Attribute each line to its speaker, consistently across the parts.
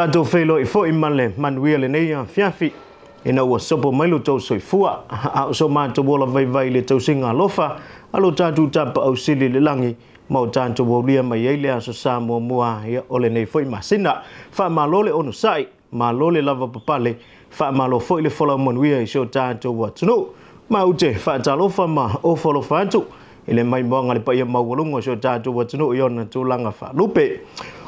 Speaker 1: tatou feiloai foi ma le manuia lenei afiafi ina ua sopo mai lo tou soifua a o so matou ola vaivai i le tausiga alofa a lo tatou Tapaau Sili i le lagi ma o tatou aulia mai ai le aso sa muamua ia o lenei foi masina. Faamalo le onosai, malo le lava papale, faamalo foi le folau manuia i si o tatou atunuu. Ma ou te faatalofa ma ofo alofa atu i le maimoaga le paia maualuga o si o tatou atunuu i ona tulaga faalupe.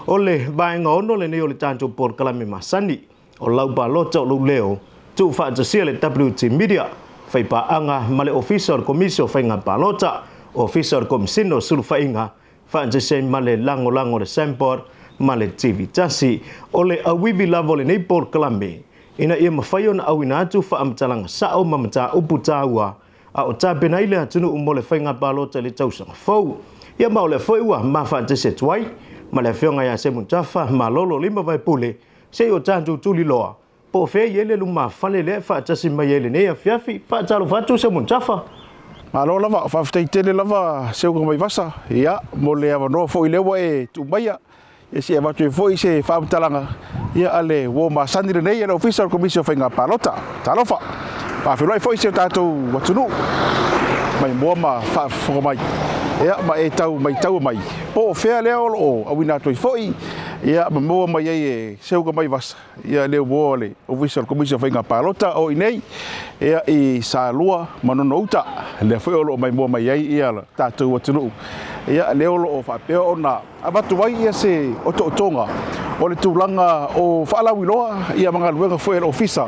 Speaker 1: O le vaega 6 lenei o le tatou polokalame masani o lau palota o lou leo, tuufaatasia le WT Media, faipaaga ma le Ofisa o le Komisi o Faiga Palota, Ofisa o le Komisina o Sulufaiga, faatasi ai ma le lagolago o le Sandboard ma le TV tasi. O le auivi lava o lenei polokalame, ina ia mafai ona auina atu faamatalaga sao ma mataupu taua a o tapena ai le atunuu mo le faiga palota i le tausaga fou. Ia ma o lea foi ua mafaatasi atu ai ma le afioga ia Semutafa Malolo Lima Vaepule, se i o tatou tuliloa po o fea i ai le lumafale lea e faatasi mai ai lenei afiafi. Faatalofa atu Semutafa.
Speaker 2: Malo lava, faafetai tele lava Seuga Maivasa, ia, mo le avanoa foi lea ua e tuu maia, ia se i avatu ai foi se faamatalaga, ia, a le uo masani lenei a le Ofisa o le Komisi o Faiga Palota. Talofa! Faafeiloai foi si o tatou atunuu mai moa ma faafofoga mai, ia, ma e tau maitaua mai, po o fea lea o lo o auina atu ai foi, ia, ma maua mai ai e Seuga Maivasa, ia, le uo a le Ofisa o le Komisi o Faiga Palota o i nei, ia, i Salua ma Nonouta, lea foi o lo o maimoa mai ai ia tatou atunuu, ia, lea o lo o faapea ona avatu ai ia se otootoga o le tulaga o faalauiloa ia ma galuega foi a le Ofisa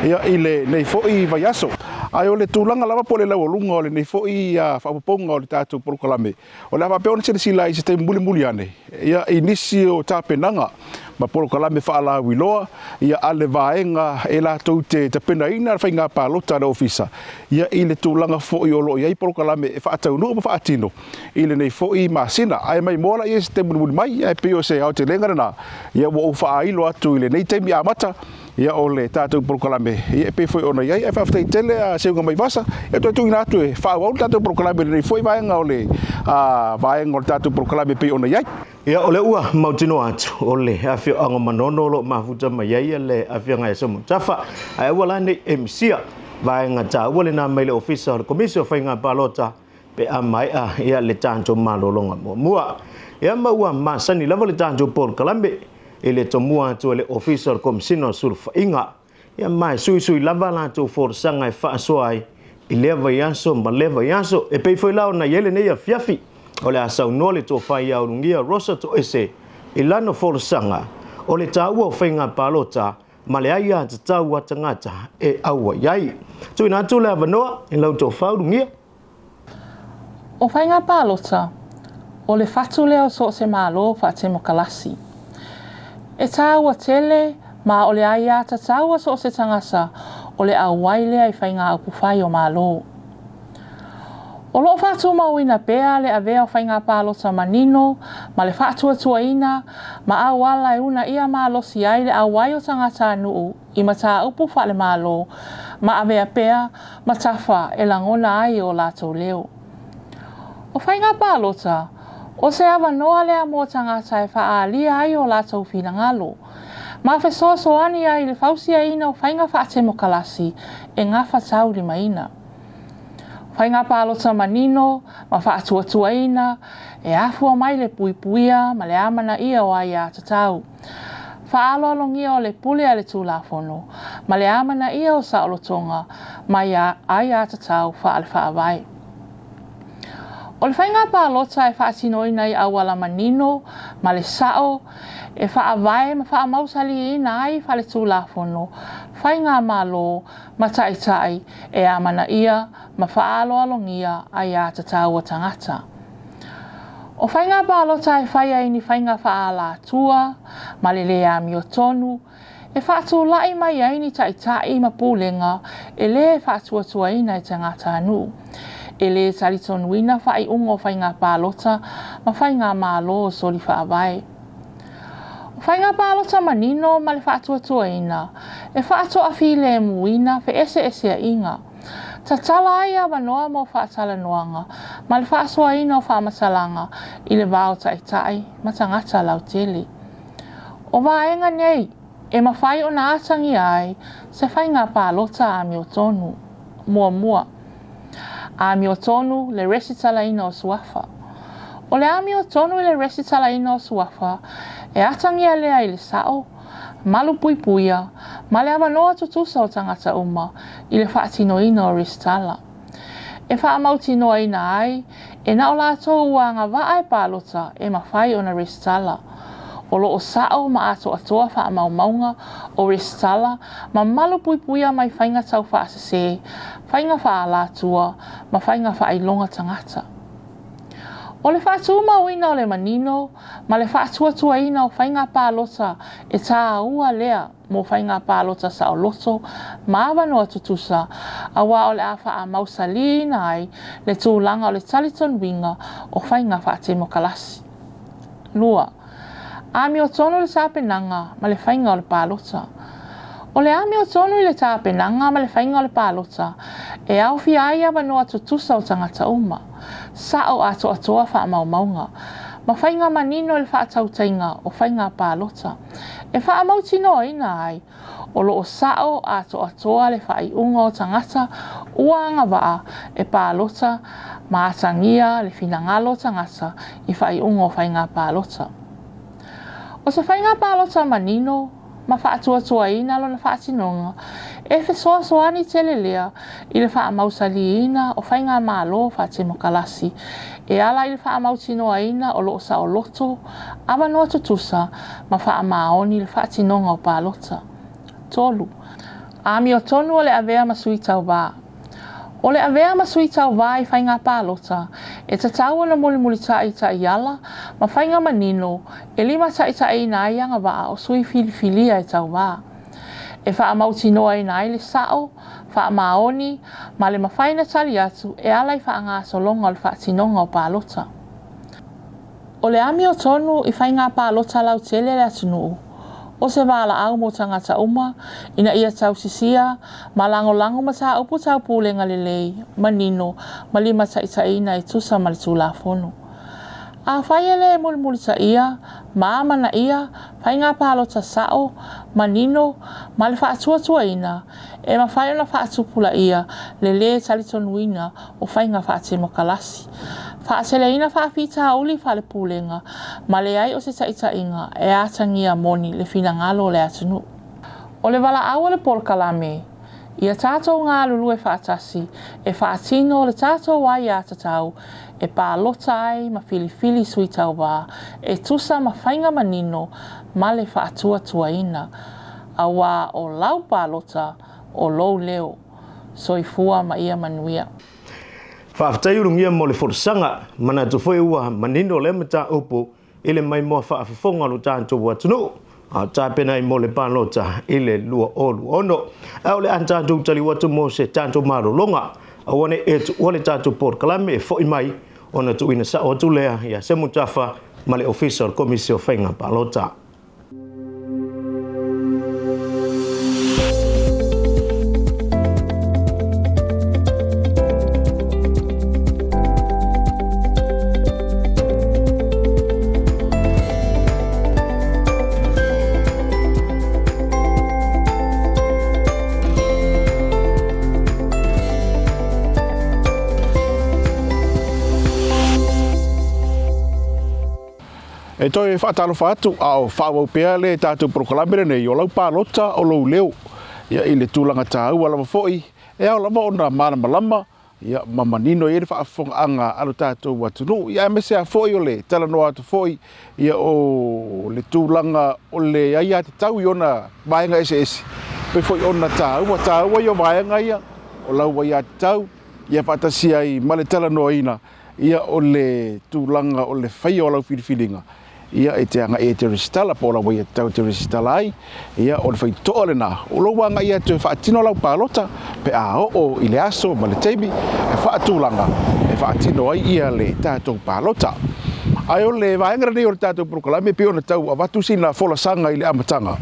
Speaker 2: ia i lenei foi vaiaso. Ae o le tulaga lava po o le laualuga o lenei foi faaopoopoga o le tatou polokalame, o le a faapea ona silasila ai i se taimi mulimuli ane ia i nisi o tapenaga ma polokalame faalauiloa ia a le vaega e latou te tapenaina le faiga palota a le Ofisa ia i le tulaga foi o lo o i ai polokalame e faataunuu ma faatino i lenei foi masina. Ae maimoa laia i se taimi mulimuli mai, ae pei o se aotelega lena ia ua ou faailo atu i lenei taimi amata ia o le tatou polokalame ia e pei foi ona i ai. Ae faafetai tele a Seuga Maivasa e toe tuuina atu e faaauau le tatou polokalame i lenei foi vaega o le vaega o le tatou polokalame e pei ona i ai.
Speaker 1: Ia, o lea ua mautinoa atu o le afioaga o Manono o lo o mafuta mai ai le afioaga ia Semutafa, ae aua la ne i e misia vaega taua lena mai le Ofisa o le Komisi o Faiga Palota pe a maea ia le tatou malologa muamua. Ia ma ua masani lava le tatou polokalame i le tomua atu e le Ofisa o le Komisina o Sulufaiga. Ia ma e suisui lava latou folasaga e faasoa ai i lea vaiaso ma lea vaiaso. E pei foi la ona i ai lenei afiafi, o le a saunoa le tofa ia Ulugia Rosa Toese i lana folasaga o le taua o faiga palota ma le aiatatau a tagata e auai ai. Tuuina atu le avanoa i lau tofa Ulugia.
Speaker 3: O faiga palota, o le fatu lea o so o se Malo faatemokalasi. E tāua tele ma o le aiatatau a so o se tagata o le auai lea i faiga upufai o Malo. O lo o faatumauina pea le avea o faiga palota manino ma le faatuatuaina ma auala e uunaia malosi ai le auai o tagatanuu i mataupu faale-Malo ma avea pea ma tafa e lagona ai o latou leo. O faiga palota, o se avanoa lea mo tagata e faaalia ai o latou finagalo, ma fesoasoani ai i le fausiaina o faiga faatemokalasi e gafataulimaina. Faiga palota manino ma faatuatuaina e afua mai le puipuia ma le amanaia o aiatatau. Faaaloalogia o le pule a le Tulafono ma le amanaia o saolotoga mai aiatatau faale-faavae. O le faiga palota e faatinoina i auala manino ma le sao e faavae ma faamausaliina ai faale-Tulafono faigamalo ma taitai e amanaia ma faaaloalogia aiatatau a tagata. O faiga palota e fai ai ni faiga faaalatua ma le lē amiotonu, e faatulai mai ai ni taitai ma pulega e lē faatuatuaina e tagatanuu, e lē talitonuina faaiuga o faiga palota ma faigamalo soli faavae. O faiga palota manino ma le faatuatuaina e faatoafilemuina feeseeseaiga, Tatala ai avanoa mo faatalanoaga ma le faasoaina o faamatalaga i le va o taitai ma tagata lautele. O vaega nei, e mafai ona atagia ai se faiga palota amiotonu. Muamua, amiotonu le resitalaina o suafa. O le amiotonu i le resitalaina o suafa e atagia lea i le sa'o, malupuipuia ma le avanoa tutusa o tagata uma i le faatinoina o resitala. E faamautinoaina ai e na o latou ua agavaa e palota e mafai ona resitala. O lo o sa'o ma atoatoa faamaumauga o resitala ma malupuipuia mai faiga taufaasese, faiga faaalatua ma faiga faailoga tagata. O le faatumauina o le manino ma le faatuatuaina o faiga palota e tāua lea mo faiga palota saoloto ma avanoa tutusa, auā o le a faamausalīina ai le tulaga o le talitonuina o faiga faatemokalasi. 2. Amiotonu le tapenaga ma le faiga o le palota. O le amiotonu i le tapenaga ma le faiga o le palota e aofia ai avanoa tutusa o tagata uma, sa'o atoatoa faamaumauga, ma faiga manino i le faatautaiga o faiga palota, e faamautinoaina ai o lo o sa'o atoatoa le faaiuga o tagata ua agavaa e palota ma atagia le finagalo o tagata i faaiuga o faiga palota. O se faiga palota manino ma faatuatuaina lona faatinoga e fesoasoani tele lea i le faamausalīina o faigamalo faatemokalasi e ala i le faamautinoaina o lo o saoloto, avanoa tutusa ma faamaoni le faatinoga o palota. 3. Amiotonu o le avea ma sui tauvā. O le avea ma sui tauvā i faiga palota e tatau ona mulimulita'i i taiala ma faiga manino e limataita'iina ai agavaa o sui filifilia e tauvā, e faamautinoaina ai le sa'o, faamaoni ma le mafai ona tali atu e ala i faagasologa o le faatinoga o palota. O le amiotonu i faiga palota lautele a le atunuu, o se valaau mo tagata uma ina ia tausisia ma lagolago mataupu tau pulega lelei, manino ma limataitaiina e tusa ma le Tulafono. Afai e le mulimulitaia ma amanaia faiga palota sa'o, manino ma le faatuatuaina, e mafai ona faatupulaia le lē talitonuina o faiga faatemokalasi, faateleina faafitauli faalepulega ma leai o se taitaiga e atagia moni le finagalo o le atunuu. O le valaau a le polokalame, ia tatou galulue faatasi e faatino le tatou aiatatau e palota ai ma filifili sui tauvā e tusa ma faiga manino ma le faatuatuaina, auā o lau palota o lou leo. Soifua ma ia manuia.
Speaker 1: Faafetai Ulugia mo le folasaga. Manatu foi ua manino lea mataupu i le maimoa faafofoga o lo tatou atunuu a o tapena ai mo le palota i le 2026. Ae o le a tatou taliu atu mo se tatou malologa. Aua ne i e tuua le tatou polokalame e foi mai ona tuuina sao atu lea ia Semutafa ma le Ofisa o le Komisi o Faiga Palota.
Speaker 2: E toe faatalofa atu a o faaauau pea le tatou polokalame lenei o lau palota o lou leo ia i le tulaga taua lava foi e ao lava ona malamalama ia ma manino i ai le faafofogaaga a lo tatou atunuu ia aemaise lava foi o le talanoa atu foi ia o le tulaga o le aiatatau i ona vaega eseese pei foi ona taua taua ia o vaega ia o lau aiatatau ia faatasi ai ma le talanoaina Ia o le tulaga o le faia o lau filifiliga, ia e te agai e te resitala po o lau aiatatau e te resitala ai, ia o le faitotoa lena, o lou agai atu e faatino lau palota pe a oo i le aso ma le taimi e faatulaga e faatino ai ia le tatou palota. Ae o le vaega lenei o le tatou polokalame e pei ona tau avatu sina folasaga i le amataga,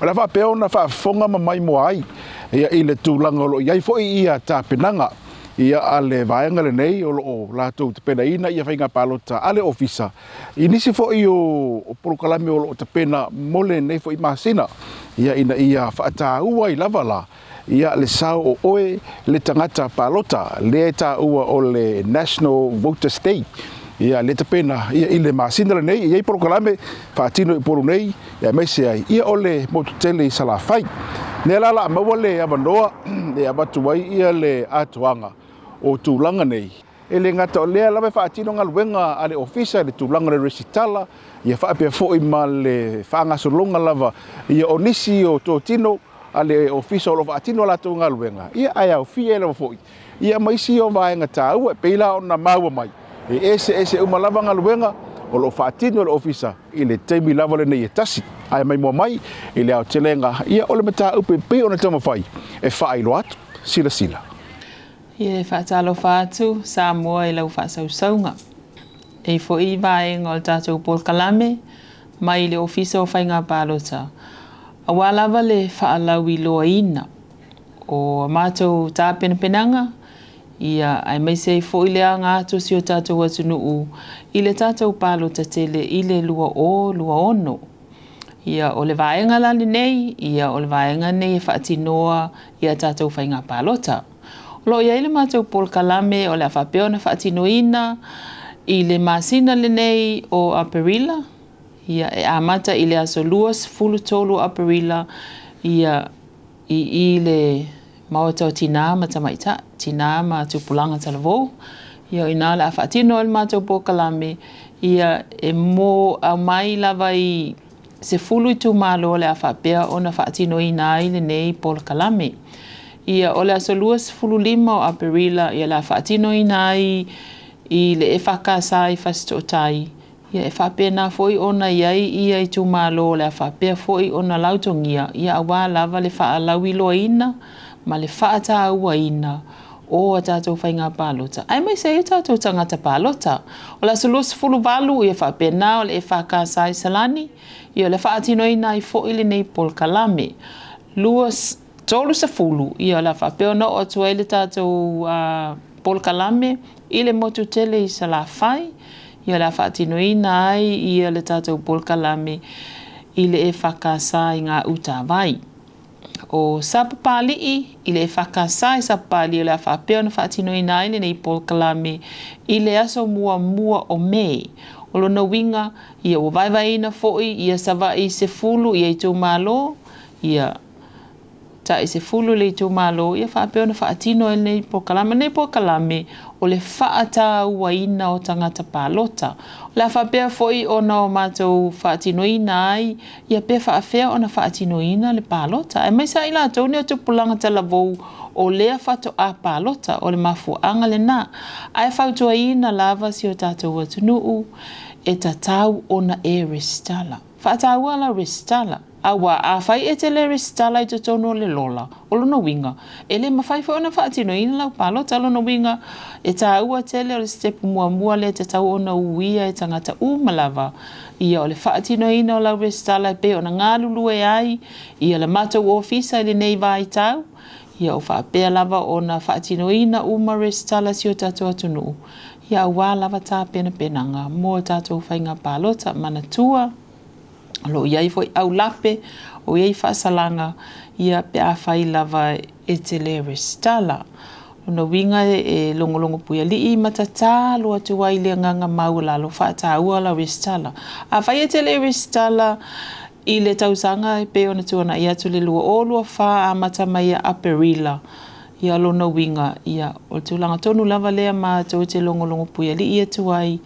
Speaker 2: o le a faapea ona faafofoga ma maimoa ai ia i le tulaga o lo o i ai foi ia tapenaga Ia, a le vaega lenei o lo o latou tapenaina ia faiga palota a le Ofisa i nisi foi o polokalame o lo o tapena mo lenei foi masina. Ia ina ia faataua ai lava la ia le sao o oe le tagata palota lea e taua o le National Voters Day. Ia lea tapena ia i le masina lenei e i ai polokalame faatino i Upolu nei ia aemaise ai ia o le motu tele i Salafai. Lea la la maua le avanoa e avatu ai ia le atoaga o tulaga nei. E le gata o lea lava e faatino galuega a le Ofisa i le tulaga o le resitala, ia faapea foi ma le faagasologa lava ia o nisi o totino a le Ofisa o lo o faatino a latou galuega, ia ae aofia ai lava foi ia ma isi o vaega taua. E pei la ona maua mai, e eseese uma lava galuega o lo o faatino e le Ofisa i le taimi lava lenei e tasi. Ae maimoa mai i le aotelega ia o le mataupu e pei ona taumafai e faailoa atu. Silasila.
Speaker 4: Ia e faatalofa atu Samoa i lau faasausauga. E i foi i vaega o le tatou polokalame mai le Ofisa o Faiga Palota, aua lava le faalauiloaina o a matou tapenapenaga, ia aemaise ai foi le aga atu o si o tatou atunuu i le tatou palota tele i le 2026. Ia, o le vaega la lenei, ia, o le vaega lenei e faatinoa i a tatou faiga palota. O lo o i ai le matou polokalame o le a faapea ona faatinoina i le masina lenei o Aperila, ia, e amata i le aso 23 o Aperila, ia, i i le Maota o Tinā ma Tamaitai, Tinā ma Tupulaga Talavou. Ia, o ina o le a faatino ai le matou polokalame, ia, e mo aumai lava i 10 itumalo o le a faapea ona faatinoina ai lenei polokalame. Ia, o le aso 25 o Aperila, ia, o le a faatinoina ai i le EFKS i Fasitootai, Ia, e faapena foi ona i ai ia itumalo o le a faapea foi ona lautogia, ia aua lava le faalauiloaina ma le faatauaina o a tatou faiga palota, aemaise ai o tatou tagata palota. O le aso 28, ia faapena o le EFKS i Salani, ia o le faatinoina ai foi lenei polokalame. 30, ia o le a faapea ona oo atu ai le tatou polokalame i le motu tele i Salafai, ia o le a faatinoina ai ia le tatou polokalame i le EFKS i Gāutavai. O Sapapali'i, i le EFKS i Sapapali'i o le a faapea ona faatinoina ai lenei polokalame i le aso muamua o Me. O lona uiga, ia ua vaevaeina foi ia Savaii 10 ia itumalo, ia tai 10 le itumalo, ia faapea ona faatino ai lenei polokalame. O lenei polokalame, o le faatauaina o tagata palota. O le a faapea foi ona o matou faatinoina ai, ia pe faafea ona faatinoina le palota. Aemaise lava i latou nei o tupulaga talavou o lea faatoa palota, o le mafuaaga lena. Ae fautuaina lava si o tatou atunuu e tatau ona e resitala. Faataua lau resitala. Aua afai e te le resitala i totonu o le lola, o lona uiga, e le mafai foi ona faatinoina lau palota. O lona uiga, e taua tele o le sitepu muamua lea e tatau ona uia e tagata uma lava, ia o le faatinoina o lau resitala e pei ona galulue ai ia le matou ofisa i lenei vaitau, ia o faapea lava ona faatinoina uma resitala a si o tatou atunuu, ia aua lava tapenapenaga mo tatou faiga palota. Manatua, O lo o i ai foi aulape, o i ai faasalaga, ia pe afai lava e te le resitala. Lona uiga e logologo puialii ma tatalo atu ai le agaga maualalo faataua lau resitala. Afai e te le resitala i le tausaga e pei ona tuanai atu le 2024 amata mai ia Aperila, Ia lona uiga, ia, o le tulaga tonu lava lea matou te logologo puialii atu ai,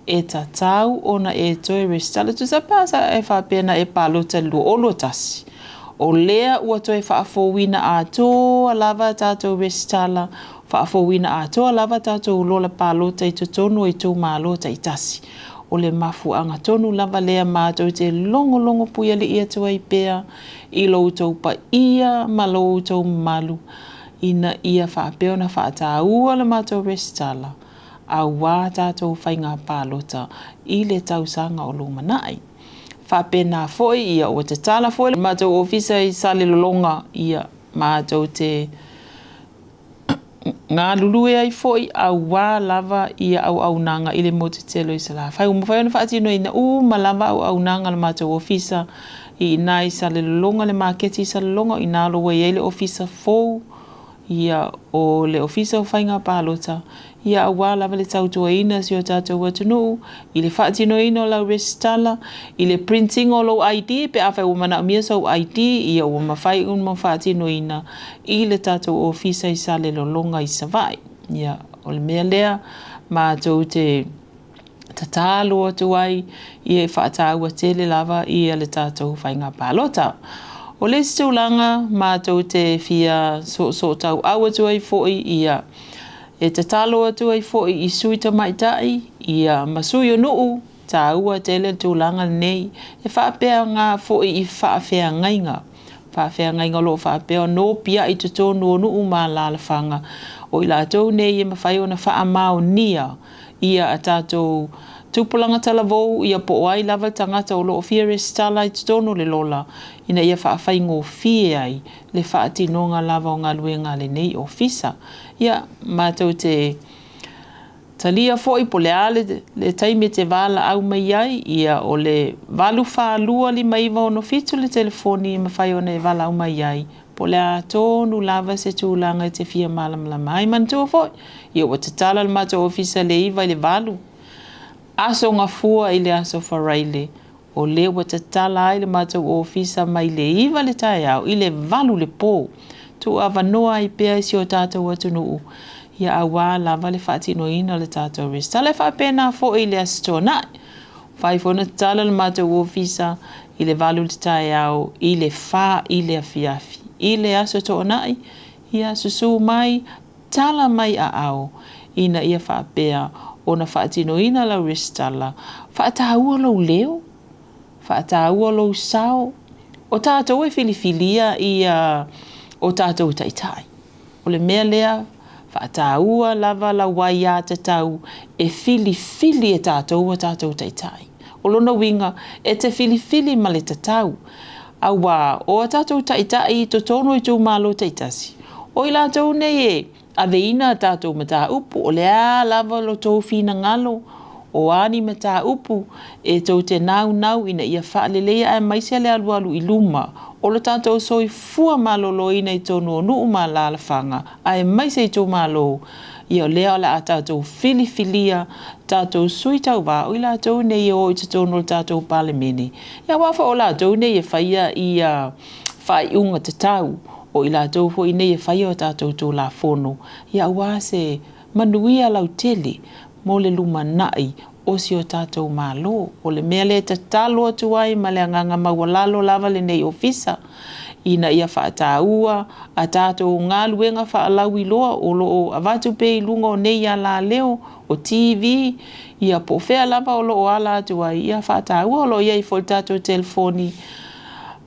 Speaker 4: e tatau ona e toe resitala. Tusa pe a sa e faapea na e palota i le 2021, o lea ua toe faafouina atoa lava a tatou resitala, faafouina atoa lava a tatou lola palota i totonu o itumalo taitasi. O le mafuaaga tonu lava lea matou te logologo puialii atu ai pea i lo outou paia ma lo outou mamalu, ina ia faapea ona faataua le matou resitala auā tatou faiga palota i le tausaga o lumanai. Faapena foi, ia ua tatala foi le matou ofisa i Salelologa, ia matou te galulue ai foi auā lava ia auaunaga i le motu tele o Salafai. Ua mafai ona faatinoina uma lava auaunaga a le matou ofisa i ina i Salelologa, le maketi i Salelologa, o ina o lo o ua i ai le ofisa fou, ia, o le Ofisa o Faiga Palota, ia, aua lava le tautuaina o si o tatou atunuu i le faatinoina o lau resitala, i le print ina o lou ID pe afai ua manaomia sou ID, ia ua mafai ona faatinoina i le tatou ofisa i Salelologa i Savaii. Ia, o le mea lea matou te tatalo atu ai, ia e faataua tele lava ia le tatou faiga palota. O le isi tulaga matou te fia soosootauau atu ai foi, ia e tatalo atu ai foi i sui tamaitai ia ma sui o nuu, taua tele le tulaga lenei, e faapea foi i faafeagaiga. Faafeagaiga o lo o faapea ona opiai i totonu o nuu ma alaalafaga, o i latou nei e mafai ona faamaonia ia a tatou tupulaga talavou, ia po o ai lava le tagata o lo o fia resitala i totonu o le lola, ina ia faafaigofie ai le faatinoga lava o galuega a lenei ofisa. Ia, matou te talia foi po o le a le taimi e te valaau mai ai, ia o le 8425967 le telefoni e mafai ona e valaau mai ai, po o le a tonu lava se tulaga e te fia malamalama ai. Manatua foi, ia ua tatala le matou ofisa i le 9 i le 8, aso Gafua i le aso Faraile, o lea ua tatala ai le matou ofisa mai le 9 le taeao i le 8 le po. Tuuavanoa ai pea i si o tatou atunuu, ia aua lava le faatinoina o le tatou resitala. E faapena foi i le Aso Toonai, mafai foi ona tatala le matou ofisa i le 8 i le taeao i le 4 i le afiafi. I le Aso Toonai, ia susu mai, tala mai aao, ina ia faapea ona faatinoina lau resitala. Faataua lou leo, faataua lou sao. O tatou e filifilia ia o tatou taitai. O le mea lea, faataua lava lau aiatatau e filifili e tatou o tatou taitai. O lona uiga, e te filifili ma le tatau, aua o a tatou taitai i totonu o itumalo taitasi, o i latou nei e aveina a tatou mataupu, o le a lava lo tou finagalo, o a ni mataupu e tou te naunau ina ia faaleleia aemaise le alualu i luma o lo tatou soifua maloloina i totonu o nuu ma alaalafaga aemaise itumalo, ia o lea o le a tatou filifilia tatou sui tauva, o i latou nei e o i totonu o le tatou Palemene, ia aua foi o latou nei e faia ia faaiuga tatau, o i latou foi nei e faia o tatou Tulafono, ia aua se manuia lautele mo le lumanai o si o tatou Malo. O le mea lea e tatalo atu ai ma le agaga maualalo lava lenei ofisa, ina ia faataua a tatou galuega faalauiloa o lo o avatu pea i luga o nei alaleo, o TV, ia po o fea lava o lo o ala atu ai, ia faataua o lo o i ai foi le tatou telefoni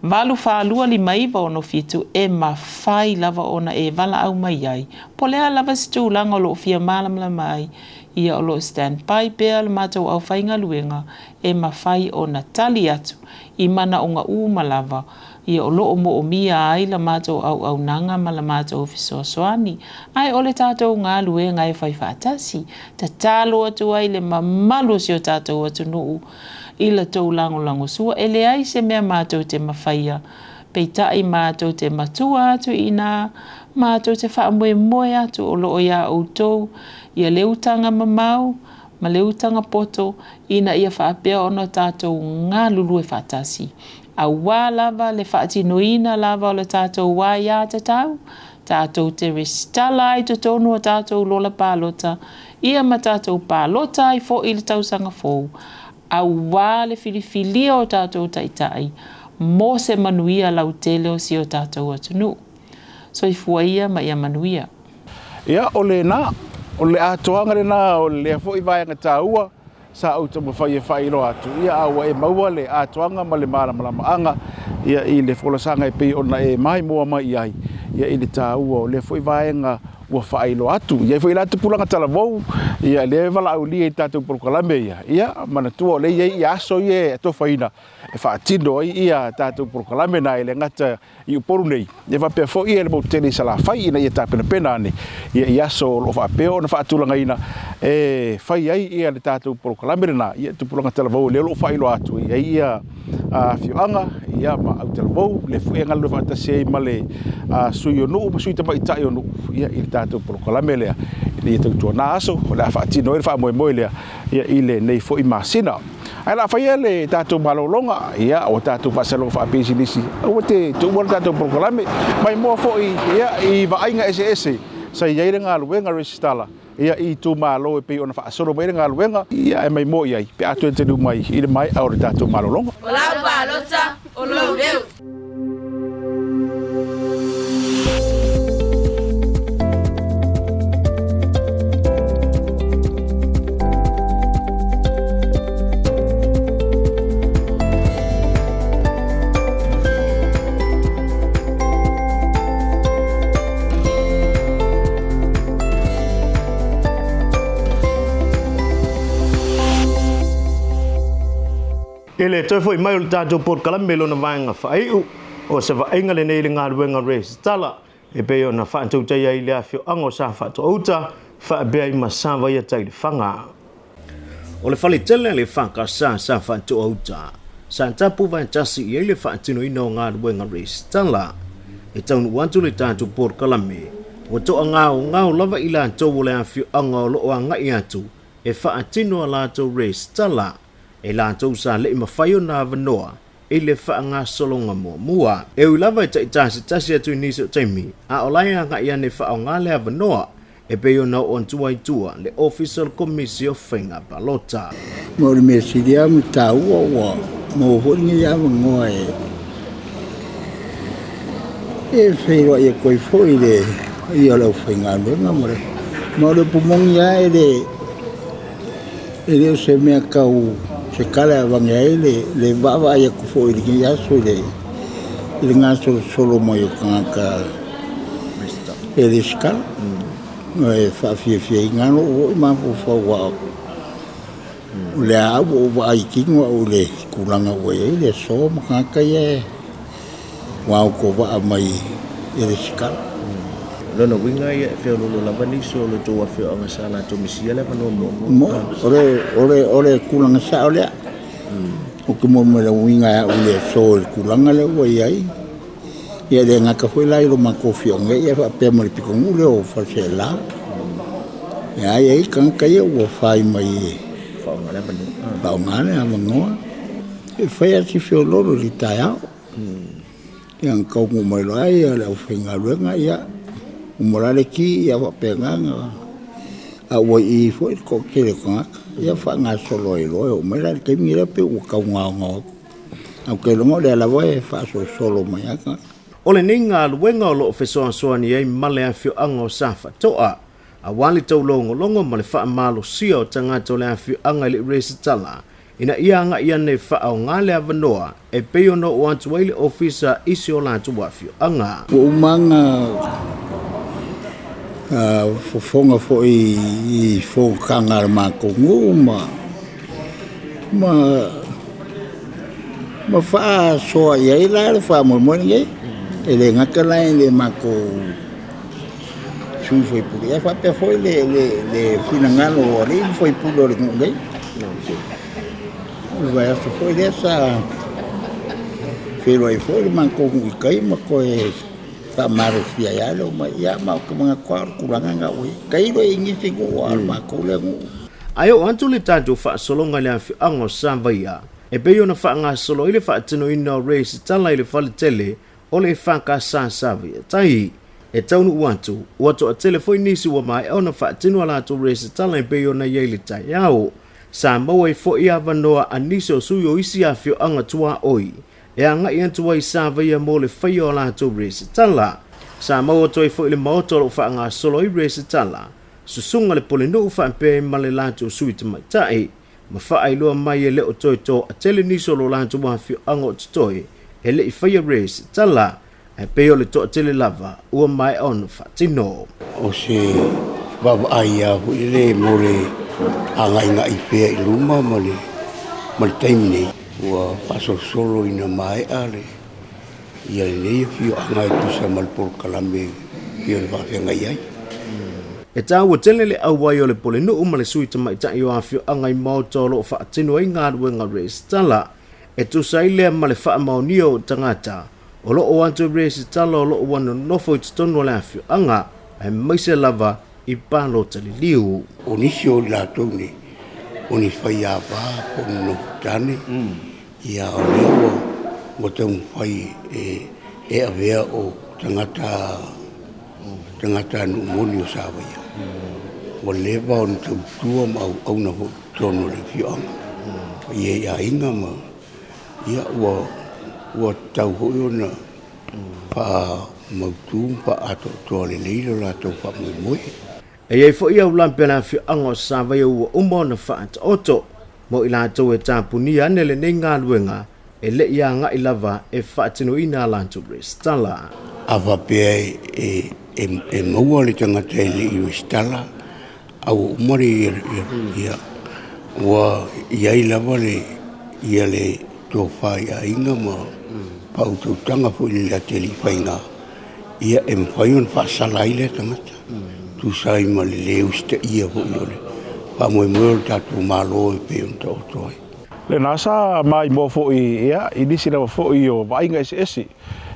Speaker 4: 8425967 e mafai lava ona e valaau mai ai. Po o le a lava se tulaga o lo o fia malamalama ai, ia o lo o stand by pea le matou aufaigaluega e mafai ona tali atu i manaoga uma lava, ia o lo o moomia ai la matou auaunaga ma la matou fesoasoani. Ae o le tatou galuega e fai faatasi, tatalo atu ai le mamalu o si o tatou atunuu i la tou lagolagosua. E leai se mea matou te mafaia, peitai matou te matua atu i ina, matou te faamoemoe atu o lo o iā outou ia le utaga mamao ma le utaga poto ina ia faapea ona tatou galulue faatasi, aua lava le faatinoina lava o le tatou aiatatau, tatou te resitala ai totonu o tatou lola palota, ia ma tatou palota ai foi i le tausaga fou, aua le filifilia o tatou taitai mo se manuia lautele o si o tatou atunuu. Soifua ia ma ia manuia.
Speaker 2: Ia, o lena, o le atoaga lena o lea foi vaega taua sa ou taumafai e faailoa atu, ia, a ua e maua le atoaga ma le malamalamaaga, ia, i le folasaga e pei ona e maimoa mai i ai, ia, i le taua o lea foi vaega. ua faailoa atu. E i ai foi la tupulaga talavou, ia lea e valaaulia i tatou polokalame ia, ia manatua o lea e i ai ia aso ia e atofaina e faatino ai ia tatou polokalame na e le gata i Upolu nei, ia faapea foi le motu tele i Salafai ina ia tapenapena ane ia i aso o lo o faapea ona faatulagaina e fai ai ia le tatou polokalame lena, ia tupulaga talavou lea o lo o faailoa atu e i ai ia afioaga ia ma autalavou le foi e galulue faatasi ai ma le sui o nuu ma sui tamaitai o nuu ia i le tatou polokalame lea ina ia tautuana aso o le a faatino ai le faamoemoe lea ia i lenei foi masina. Ae o le a faia le tatou malologa, ia, ua tatou faasalaga faapisinisi, aua te tuua le tatou polokalame. Maimoa foi ia, i vaaiga eseese sa i ai le galuega resitala ia, i itumalo e pei ona faasolo mai le galuega, ia, ae maimoa i ai pe a toe taliu mai i le maea o le tatou malologa.
Speaker 5: O lau palota, o lou leo.
Speaker 1: I le toe foi mai o le tatou polokalame i lona vaega faaiu, o se vaaiga lenei i le galuega resitala e pei ona faatautaia ai le afioaga o Safatoauta faapea ai ma Savaia-Tailifaga. O le fale tele a le FKS Safatoauta, sa tapu vaetasi i ai le faatinoina o galuega resitala. E taunuu atu le tatou polokalame, ua toagaogao lava i latou o le afioaga o lo o agai atu e faatino a latou resitala. E latou sa le i mafai ona avanoa i le faagasologa muamua. E ui lava e taitasitasi atu i nisi o taimi, a o la e agai ane e faaaoga le avanoa e pei ona oo atu ai tua le Ofisa o le Komisi o Faiga Palota.
Speaker 6: Ma o le mea sili lava ma taua ua maua foi lenei avanoa e e feiloai atu ai foi i le paia o le aufaigaluega ma le ma o le upu moni lava e le E le o se mea tau se tala e avane ai le vaavaai atu foi i lenei aso i le gasolosolo mai o tagata e resitala. E faafiafiaina lava lou foi mafaufau aua o lea lava ua ou vaai tino au i le tulaga ua i ai le aso ma tagata ia ua autovaa mai e resitala.
Speaker 1: O lona uiga ia e feoloolo lava nisi o le tou afioaga sa latou misia le avanoa muamua.
Speaker 6: Mo, o le, o le, o le tulaga sao lea. Ou te molimoli le uiga e au i le aso i le tulaga lea ua i ai. Ia e le gata foi la i lo matou afioaga nei, ia faapea ma le pitonuu lea o Faleaseela. Ia e i ai tagata ia ua fai mai e
Speaker 1: faaaoga le avanoa.
Speaker 6: Faaaoga le avanoa. E fai lava si feoloolo i le taeao. Ia na taunuu mai loa ia le aufaigaluega, ia uma loa le ti ia faapena ona auai i i foi le toatele o tagata. Ia faagasolo ai loa e oo mai la i le taimi lea pei ua tau gaogao atu. Ae ou te iloa o lea lava e faasolosolo mai lava tagata.
Speaker 1: O lenei galuega o lo o fesoasoani ai ma le afioaga o Safatoa, aua le taulogologo ma le faamalosia o tagata o le afioaga i le resitala ina ia agai ane e faaaoga le avanoa e pei ona oo atu ai le ofisa i si o latou afioaga.
Speaker 6: Ua uma ona fofoga foi i fonotaga a le matou nuu ma ma faasoa i ai la le faamoemoe lenei. E le gata la i le matou sui usufono, ae faapea foi le finagalo o alii ma faipule o le nuu nei. O le vaiaso foi lea sa feiloai foi le matou nuu i tai ma toe faamalosia ai lava le omai. Ia ma ou te manatu lava o le tulaga lena ua i ai. Tailo i nisi nuu a o le matou lea nuu.
Speaker 1: Ae oo atu le tatou faasologa i le afioaga o Savaia, e pei ona faagasolo ai le faatinoina o resitala i le faletele o le EFKS Savaia Tai. E taunuu atu, ua toatele foi nisi ua maea ona faatino a latou resitala e pei ona i ai le taeao. Sa maua ai foi avanoa a nisi o sui o isi afioaga tuaoi e agai atu ai i Savaia mo le faia o a latou resitala. Sa maua atu ai foi le maota o lo o faagasolo ai resitala, susuga le Pulenuu faapea ai ma le latou sui tamaitai. ma faailoa mai e le o toe toatele nisi o lo latou afioaga o totoe e le i faia resitala. Ae pei o le toatele lava ua maea ona faatino.
Speaker 6: O se vaavaai lava foi lele mo le agaigai pea i luma ma le ma le taimi nei, ua faasolosolo ina maea le ia lenei afioaga e tusa ma le polokalame e pei ona faafeagai ai.
Speaker 1: E taua tele le auai o le Pulenuu ma le Sui Tamaitai o Afioaga i maota o lo o faatino ai galuega resitala. E tusa ai lea ma le faamaonia o tagata o lo o atu resitala o lo o ua nonofo i totonu o le afioaga, aemaise lava i palota liliu.
Speaker 6: O nisi o i latou nei, o ni faiava po o ni nofotane, ia o lea ua, ua taumafai e, e avea o tagata, tagata nuu moni o Savaia. Ua leva ona tautua ma auauna foi i totonu o le afioaga, paia i aiga ma Ia, ua, ua tatau foi ona faamautu ma faaatoatoa lelei lo latou faamoemoe.
Speaker 1: E i ai foi aulape a le afioaga o Savaia ua uma ona faataoto mo i latou e tapunia ane lenei galuega e le i agai lava e faatinoina a latou resitala.
Speaker 6: A faapea e, e, e maua le tagata e le i resitala, a ua uma le ia, ia, ua i ai lava le, ia le tofa i aiga ma faautautaga foi i le ateliifaiga, ia e mafai ona faasala ai lea tagata, tusa ai ma le lē usitaia foi o le faamoemoe o le tatou Malo e pei ona taoto ai.
Speaker 2: Lena sa maimoa foi ia i nisi lava foi o vaaiga eseese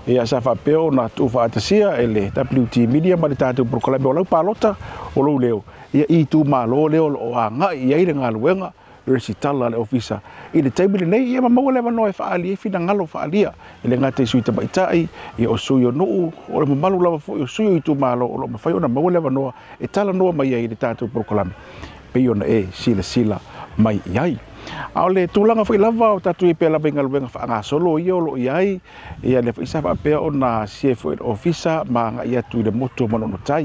Speaker 2: ia sa faapea ona tuufaatasia e le WT Media ma le tatou polokalame o lau palota o lou leo ia i itumalo lea o lo o agai i ai le galuega resitala a le ofisa i le taimi lenei ia ma maua le avanoa e faaali ai finagalo faaalia e le gata i sui tamaitai ia o sui o nuu o le mamalu lava foi o sui o itumalo o lo o mafai ona maua le avanoa e talanoa mai ai i le tatou polokalame pei ona e silasila mai i ai. A o le tulaga foi lava o tatou i pea lava i galuega faagasolo ia o lo o i ai, ia lea foi sa faapea ona asia ai foi e le Ofisa ma agai atu i le motu o Manono Tai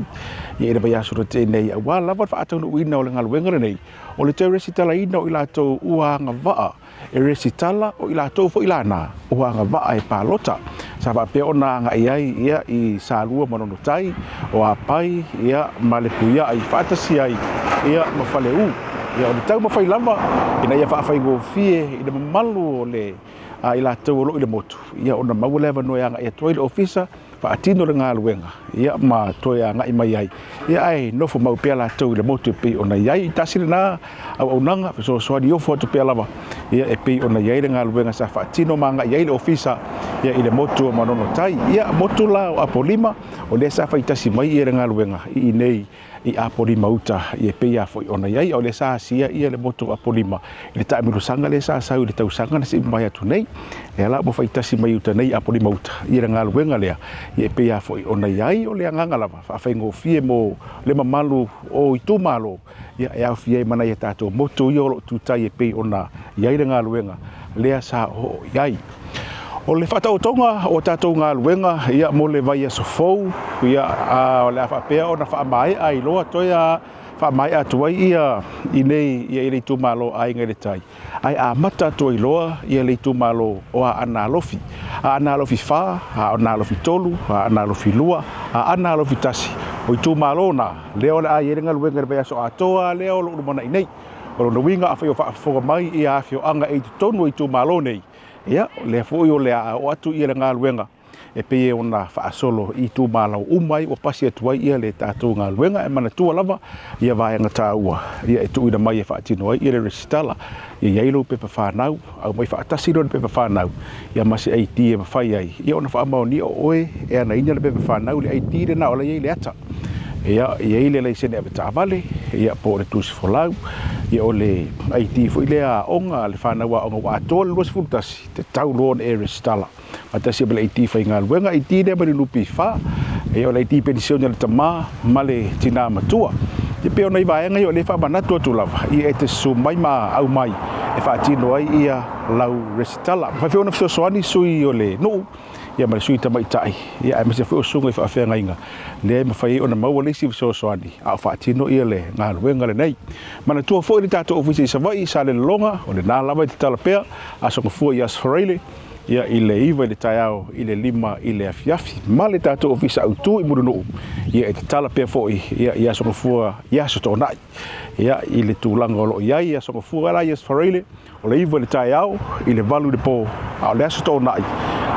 Speaker 2: ia i le vaiaso na tea nei aua lava le faataunuuina o le galuega lenei o le toe resitalaina o i latou ua agavaa e resitala o i latou foi lana ua agavaa e palota. Sa faapea ona agai ai ia i Salua ma Lonotai, o Apai ia ma Lepuiai faatasi ai ia ma Faleu. Ia o le taumafai lava ina ia faafaigofie i le mamalu o le a i latou o lo o i le motu ia ona maua le avanoa e agai atu ai le ofisa faatino le galuega ia ma toe agai mai ai ia ae nofo mau pea latou i le motu e pei ona i ai. Tasi lena auaunaga fesoasoani ofo atu pea lava ia e pei ona i ai le galuega sa faatino ma agai ai le ofisa ia i le motu o Manono Tai. Ia motu la o Apolima o lea sa faitasi mai ia le galuega i inei i Apolima uta ia e pei lava foi ona i ai, a o lea sa asia ia le motu o Apolima i le taamilosaga lea sa sau i le tausaga na se i mavae atu nei. Lea la ua faitasi mai uta nei i Apolima uta ia le galuega lea ia e pei lava foi ona i ai. O le agaga lava faafaigofie mo le mamalu o itumalo ia e aofia ai ma nai a tatou motu ia o lo o tutai e pei ona i ai le galuega lea sa oo i ai. O le faataotoga o tatou galuega ia mo le vaiaso fou ia a o le a faapea ona faamaea ai loa toe a faamaea atu ai ia i nei ia i le itumalo Aiga i le Tai ae amata atu ai loa ia le itumalo o Aana Alofi, Aana Alofi 4, Aana Alofi 3, Aana Alofi 2, Aana Alofi 1. O itumalo na lea o le a i ai le galuega i le vaiaso atoa lea o lo o lumanai nei. O lona uiga afai o faafofoga mai ia afioaga e i totonu o itumalo nei, ia, o lea foi o le a oo atu ia le galuega e pei ona faasolo i itumalo uma ai ua pasi atu ai ia le tatou galuega. E manatua lava ia vaega taua ia e tuuina mai e faatino ai ia le resitala. Ia i ai lou pepa fanau, aumai faatasi loa le pepa fanau ia ma se ID e mafai ai ia ona faamaonia o oe e anaina le pepa fanau, le ID lena o la e i ai le ata. Ia, e i ai le laisene avetaavale, ia, po o le tusi folau, ia, o le ID foi lea aoga a le fanau aoga ua atoa le 21, tatau loa ona e resitala. Faatasi ai ma le ID faigaluega, ID lea mai le NPF, ia, o le ID penisione a le tama ma le tinā matua. Ia, pei o nai vaega ia o lea e faamanatu atu lava, ia e te susu mai ma aumai e faatino ai ia lau resitala. Mafai foi ona fesoasoani sui o le nuu ia ma le sui tamaitai, ia aemaise foi o susuga i faafeagaiga, lea e mafai ai ona maua le isi fesoasoani a o faatino ia le galuega lenei. Manatua foi le tatou ofisa i Savaii i Salelologa, o lena lava e tatala pea, Aso Gafua i Aso Faraile, ia i le 9 i le taeao i le 5 i le afiafi. Ma le tatou ofisa autu i Mulinuu, ia e tatala pea foi ia i Aso Gafua i Aso Toonai. Ia i le tulaga o lo o i ai Aso Gafua la i Aso Faraile, o le 9 i le taeao i le 8 i le po, a o le Aso Toonai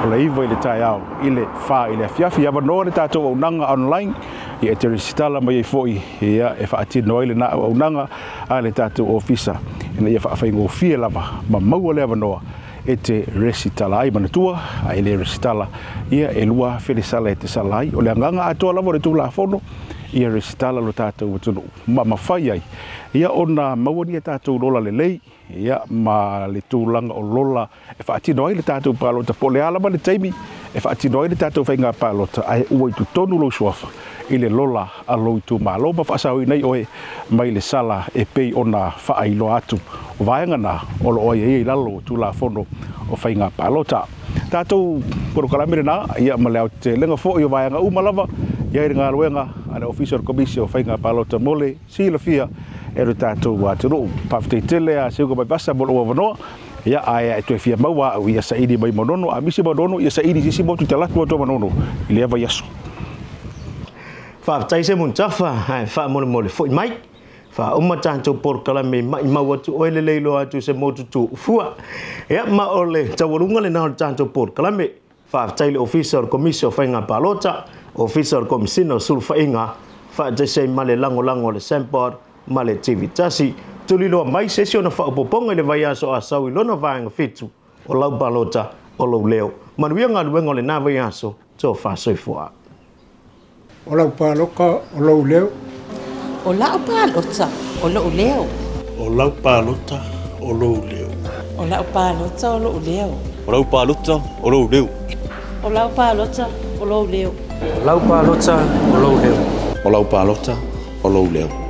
Speaker 2: o le 9 i le taeao i le 4 i le afiafi. Avanoa le tatou auaunaga online, ia e te resitala mai ai foi ia e faatino ai lena auaunaga a le tatou ofisa ina ia faafaigofie lava ma maua le avanoa e te resitala ai. Manatua, a e le resitala, ia e 2,000 le sala e te sala ai. O le agaga atoa lava o le Tulafono, ia resitala lo tatou atunuu ma mafai ai ia ona maua ni a tatou lola lelei, ia ma le tulaga o lola e faatino ai le tatou palota, po o le a lava le taimi e faatino ai le tatou faiga palota, ae ua i totonu lou suafa i le lola a lou itumalo ma faasaoina ai oe mai le sala e pei ona faailoa atu. O vaega na o lo o aiaia i lalo o Tulafono o Faiga Palota. Tatou polokalame lena, ia ma le aotelega foi o vaega uma lava i ai le galuega a le Ofisa o le Komisi o Faiga Palota mo le silafia e lo tatou atunuu. Faafetai tele a Seuga Vaivasa mo lou avanoa. Ia, ae a e toe fia maua au, ia saili mai Manono, a misi Manono, ia saili i se isi motu i te alu atu a Manono i lea vaiaso.
Speaker 1: Faafetai Semunutafa, ae faamolemole foi mai. Faauma tatou polokalame maimau atu oe lelei loa atu se motu tuufua. Ia, ma o le taualuga lena o le tatou polokalame. Faafetai i le Ofisa o le Komisi o Faiga Palota, Ofisa o le Komisina o Sulufaiga, faatasi ai ma le lagolago a le SAMPOD ma le TV1. Tuliloa mai se isi ona faaopoopoga i le vaiaso Asau i lona vaega 7 o lau palota o lou leo. Manuia galuega o lena vaiaso, tofa soifua.
Speaker 6: O lau palota o lou leo.
Speaker 5: O la'u palota o lo'u leo.
Speaker 7: O lau palota o lou leo.
Speaker 4: O la'u palota o lo'u leo.
Speaker 8: O lau palota o lou leo.
Speaker 5: O lau palota o lou leo.
Speaker 9: O lau palota o lou leo.
Speaker 10: O lau palota o lou leo.